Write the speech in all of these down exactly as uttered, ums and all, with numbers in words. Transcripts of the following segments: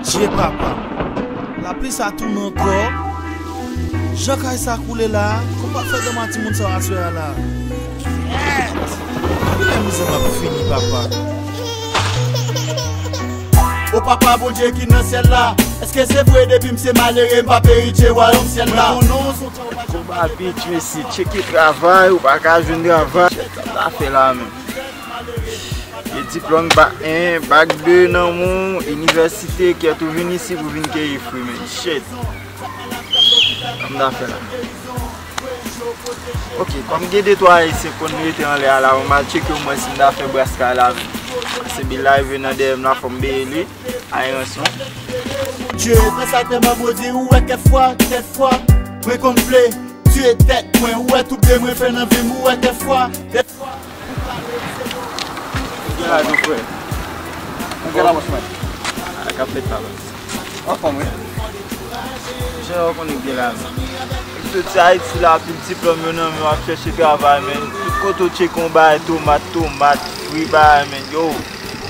Dye papa, lapli sa tounen ankò. Jan kay sa koule la, kòman w ap fè dòmi ak timoun sa yo aswè a la? Kèt! Kilè mizè m ap fini, papa? O papa Bondye ki nan syèl la, èske se vre depi m se malere m p ap eritye wayòm syèl la? Mwen konnen w se yon travay. Kòb abitye, mesye, tcheke travay, ou pa ka jwenn travay. Kèt, sa m ta fè la menm? Gen diplòm bak en, bak de nan men w, inivèsite, kèt ou vin isi pou vin keyi fwi, men shit. Sa m ta fè la? Ok, kòm gen de twa ayisyen konn rete anlè a la, mwen m al tcheke m wè si m ta fè bras kay la, men. Paske Bill la rive nan dèyè m la, fò m beye li, ay ranson. Dye, nan sa tèlman modi, ou wè kèk fwa, kèk fwa, mwen konn vle tiye tèt mwen, ou wè tout de mwen fè nan vi m, ou wè kèk fwa, kèk Ou gen la, jan frè? Ou gen la, bòs mwen. A, k ap fèt la, bòs. Anfòm, wi. Jan ou konnen gen la, men. M soti Ayiti la, pil diplòm yo nan men, w ap chèche travay, men. Tout kote w tcheke yon bagay, tomat, tomat, fri, bagay, men. Yo,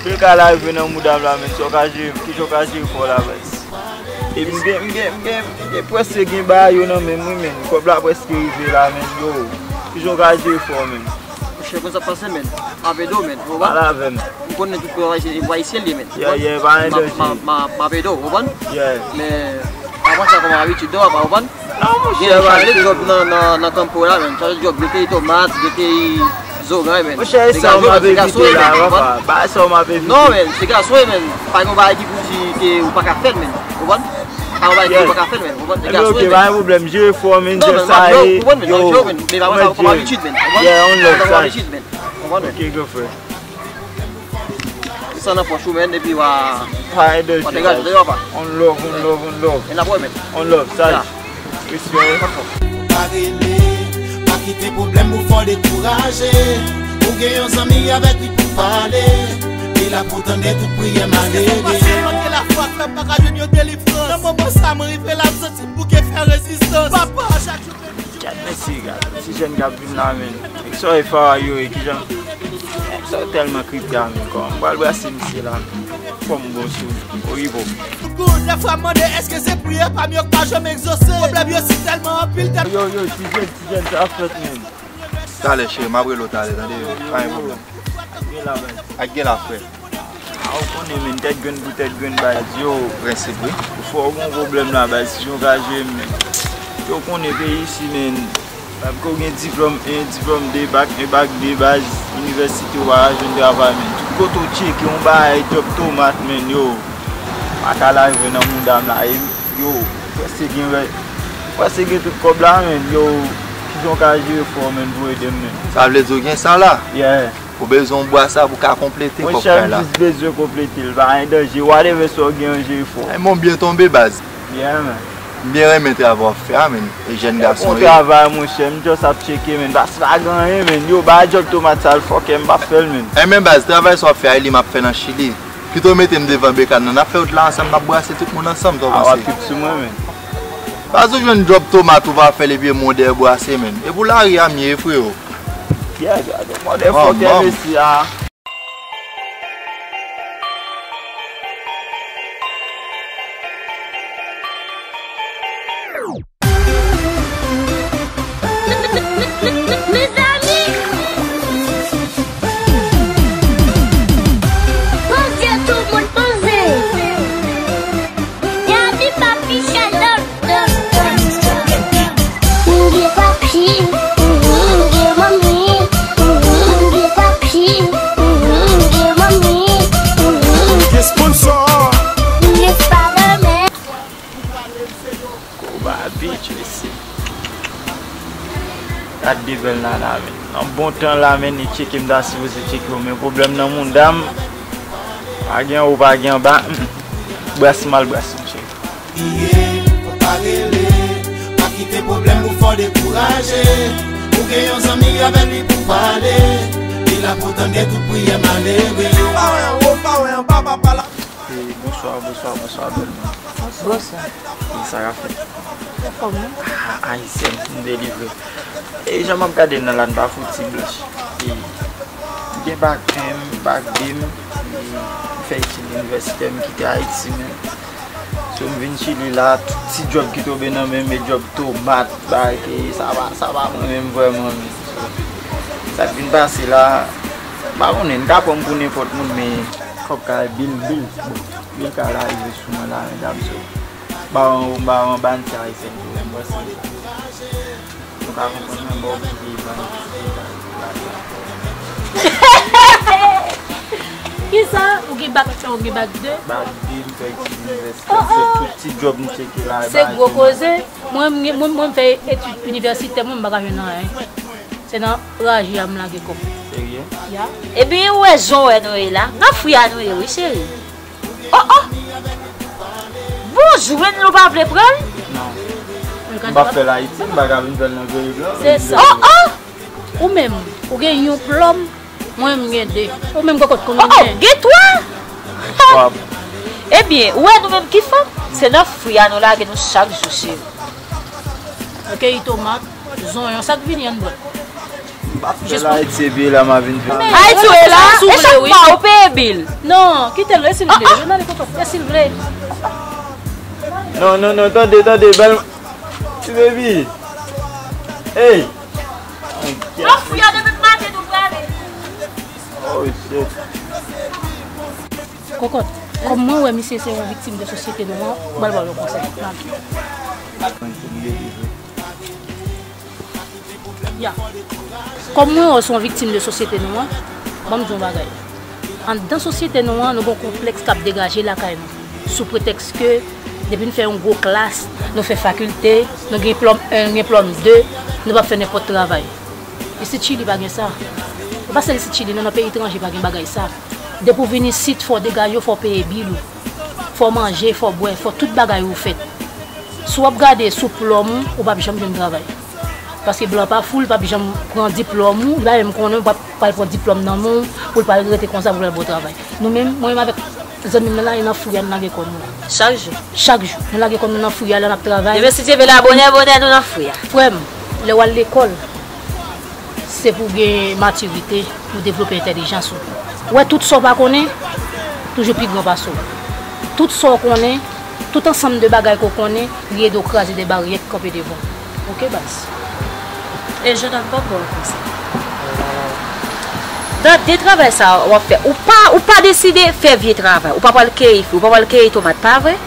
pil ka la rive nan mouda m la, men. Sa w ka jere, kijan w ka jere kò w la, baz? Epi m gen, m gen, m gen, m gen prèske gen bagay yo nan men m, wi, men. Kòb la prèske rive la, men. Yo, kijan w ka jere kò w, men? Monchè, konn sa k pase, men. M ap ede w, men. Ou konprann? Pale avè m. M konnen tout pèp ayisyen, e pou ayisyen l ye, men. Yeah, yeah, pa gen danje. M ap, m ap, m ap, m ap ede w, ou konprann? Yeah. Men, pa pran sa kòm abitid, non, ou konprann? Non, monchè, gen yon chanje djòb nan, nan, nan kanpo la, men. Chanje djòb, gen keyi tomat, gen keyi zoranj, men. Monchè, e sa w m ap evite la, papa. Ba sa w m ap evite. Non, men, se gason, men. Pa gen yon bagay ki pou di ke ou pa ka fè l, men. Ou konprann? Pa yon bagay ki ou pa ka fè l, men. Ou konprann? Se gason, men. Ebyen, ok, pa gen pwoblèm. Jere fò w, men. Non, men, m ap jere w, ou konprann, men. M ap jere w, men. Men pa pran sa kòm abitid, men. Ou konprann? Jere w, men. Ou konprann? Ok, gran frè. Sa nan pòch ou, men, epi w a, w a degaje w, papa. On love, on love, on love. E n ap wè, men. On love, saj. Respè. Pa rele, pa kite pwoblèm ou fè w dekouraje. Ou gen yon zanmi avèk li pou pale. Li la pou tande tout priyè malere. Èske sa k pase antre lafwa k fè m pa ka jwenn yon delivrans? Nan moman sa, mwen rive la, m santi m bouke fè rezistans. Papa, chak jou. Gad mesye, gad ti jèn k ap vin la, men. Nèg sa yo e fawa yo ye, kijan? Nèg sa yo tèlman kripte a, men. Kòman m pral brase misye la, men? Fò m bon sou li. Oyibo. Good, dèfwa m mande, èske se priyè pa m yo k pa janm egzose? Pwoblèm yo si tèlman anpil, tèl- Yo, yo, ti jèn, ti jèn, sa ap fèt, men. Talè, cheri, m ap rele w talè, tande? Pa gen pwoblèm. Ak gen la, frè. A, ou konnen, men, tèt grenn pou tèt grenn, baz, yo. Prensip, wi. Ou fò ou gon pwoblèm la, baz, si jan w ka jere m, men. Yo konnen peyi isi, men. Menm ke w gen diplòm en, diplòm de, bak en, bak de, baz, inivèsite, ou pa ka jwenn travay, men. Tout kote w tcheke, yon bagay, djòb tomat, men, yo. Pa ka lage nan mouda m la, e, yo, prèske gen, prèske gen tout kòb la, men, yo, kijan w ka jere fò w, men, pou ede m, men. Sa vle di w gen sa la? Yeah. Ou bezwen yon bwasa pou ka konplete kòb kay la. Monchè, m jis bezwen konplete l, pa gen danje. Whatever sa w gen an, jere fò. Ay, men w byen tonbe, baz. Yeah, man. M byen renmen travay w ap fè a, men. E jèn gason, bon travay, monchè. M just ap tcheke, men. Paske pa gen anyen, men. Yo, bay djòb tomat sa, l fòkè, m p ap fè l, men. Ay, men, baz, travay sa w ap fè a, e li m ap fè nan Chili. Pito w mete m devan bekàn nan, n ap fè wout la ansanm, n ap brase tout moun ansanm, sa w panse? A, w ap trip sou mwen, men. Baz, ou jwenn djòb tomat ou pa fè l epi e mwen w dèyè brase, men. E pou lari a m ye, freo. Yeah, gade, mòdèl fòkè mesye a. Mezanmi! Poze, tout moun poze! Gade papi Shalom! M gen papi, m gen manmi, m gen papi, m gen manmi, m gen sponsor. M gen Spider-Man. Koba bitch, mesye. Gad de bèl nana, men. Nan bon tan la, men, li tcheke m ta sipoze tcheke w, men pwoblèm nan mouda m. Pa gen anwo, pa gen anba. Bras mal bras, monchè. Kriye, fò pa rele, pa kite pwoblèm ou fè w dekouraje. Ou gen yon zanmi avèk li pou pale, li la pou tande tout priyè malere. Pa wè anwo, pa wè anba, papa la. E, bonswa, bonswa, bonswa, bèl moun. Bonswa. E sa k ap fèt? Anfòm, wi. Ah, ayisyèn, m delivre. E jan m ap gade nan la, n pa fouti blanch. E, m gen bak en, bak de m, e, m fè etid inivèsitè, m kite Ayiti, men. M vin Chili la, tout ti djòb ki tonbe nan men m, e djòb tomat, bagay, sa pa, sa pa mwen menm vrèman. Sa k vin pase la, m pa konnen, n ka pran m pou nenpòt moun, men kòb ka bil, bil, bon, bil ka al rive sou mwen la, medam, so. Ba yon, ba yon bann ti Ayisyen tou, m panse. Ou ka konprann mwen, ba w oblije ban m. Kisa? Ou gen bak un, ou gen bak de? Bak de, m fè etid inivèsitè. Se tout ti djòb m tcheke la. Se gwo koze. Mwen, mwen, mwen, mwen fè etid inivèsitè, mwen, m pa ka jwenn anyen. Se nan raje a m lage kò m. Serye? Ya. Ebyen, ou wè jan w wè nou ye la. Nan fri a nou ye, wi, cheri. Oh, oh! Bonjou, men nou pa vle pran l? Non. M pa fè l Ayiti, m pa ka vin fè l nan peyi blan. Se sa. Oh, oh! Ou menm, ou gen yon plòm, mwen, m gen de. Ou menm, kokot, konbyen ou gen? Oh, oh, gen twa! Ebyen, ou wè nou menm ki fanm, se nan fri a nou lage nou chak jou, cheri. Ok, tomat, zonyon, sa k vini anndan? M pa fè l Ayiti, epi la m a vin fè. Ayiti, ou ye la? E chak mwa, ou peye bil? Non, kite l, e si l vle, yo nan li kontan, e si l vle. Non, non, non, tande, tande, bèl. Ti baby. Hey. Nan fri a depi maten nou prale. Oh, shit. Kokot, kòm mwen wè misye se yon viktim de sosyete nou an, m pral ba w yon konsèy. Ya. Kòm mwen wè w se yon viktim de sosyete nou an, ban m di w yon bagay. Anndan sosyete nou an, nou gen yon konplèks k ap degaje lakay nou. Sou pretèks ke depi n fè yon gwo klas, nou fè fakilte, nou gen plòm en, nou gen plòm de, nou p ap fè nenpòt travay. Isit Chili pa gen sa. E pa sèl isit Chili, non, nan peyi etranje pa gen bagay sa. Depi w vin isit, fò w degaje w, fò w peye bil ou. Fò w manje, fò w bwè, fò tout bagay ou fèt. Si w ap gade sou plòm ou, ou p ap janm jwenn travay. Paske blan pa fou, li p ap janm pran diplòm ou, li pa menm konnen ou p ap pral pran diplòm nan men w pou l pral rete konsa pou l al ba w travay. Nou menm, mwen menm avèk zanmi m nan la, e nan fri a n lage kò nou la. Chak jou? Chak jou. Nou lage kò nou nan fri a, lè n ap travay. Demen si Dye vle la, bonè, bonè, nou nan fri a. Frè m, lè w al lekòl, se pou w gen matirite, pou w devlope entèlijans ou. Ou wè, tout sa w pa konnen, toujou pi gran pase w. Tout sa w konnen, tout ansanm de bagay ke w konnen, li ede w kraze de baryè ki kanpe devan w. Ok, baz? E jennonm, ban m ba w yon konsèy. Nan de travay sa a w ap fè, ou pa, ou pa deside fè vye travay. Ou pa pral keyi fwi, ou pa pral keyi tomat, pa vre?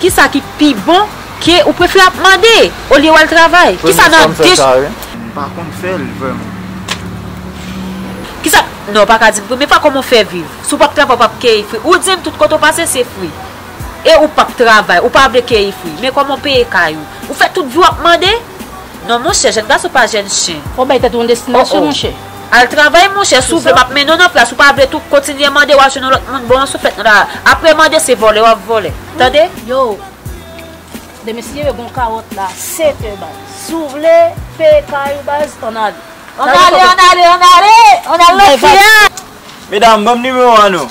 Kisa ki pi bon ke ou prefere ap mande olye w al travay? Kisa nan de... M pa konn fè l vrèman. Kisa, non, ou pa ka di m premye fwa kòman w fè viv. Si w p ap travay, ou p ap keyi fwi. Ou di m tout kote w pase se fwi. E ou p ap travay, ou pa vle keyi fwi. Men kòman w peye kay ou? Ou fè tout vi w ap mande? Non, monchè, jèn gason pa jèn chen. Fò w bay tèt ou yon destinasyon, monchè. Al travay, monchè, si w vle, m ap mennen w nan plas. Ou pa vle tou kontinye mande, w al jwenn yon lòt moun, bon, sou fèt nou la. Apre mande, se vòlè w ap vòlè. Tande? Yo, demen si Dye vle, gon kawòt la, sèt è baz. Si w vle, peye kay ou baz, ann ale. Ann ale, ann ale, ann ale, ann al nan fri a. Medam, ban m nimewo a non.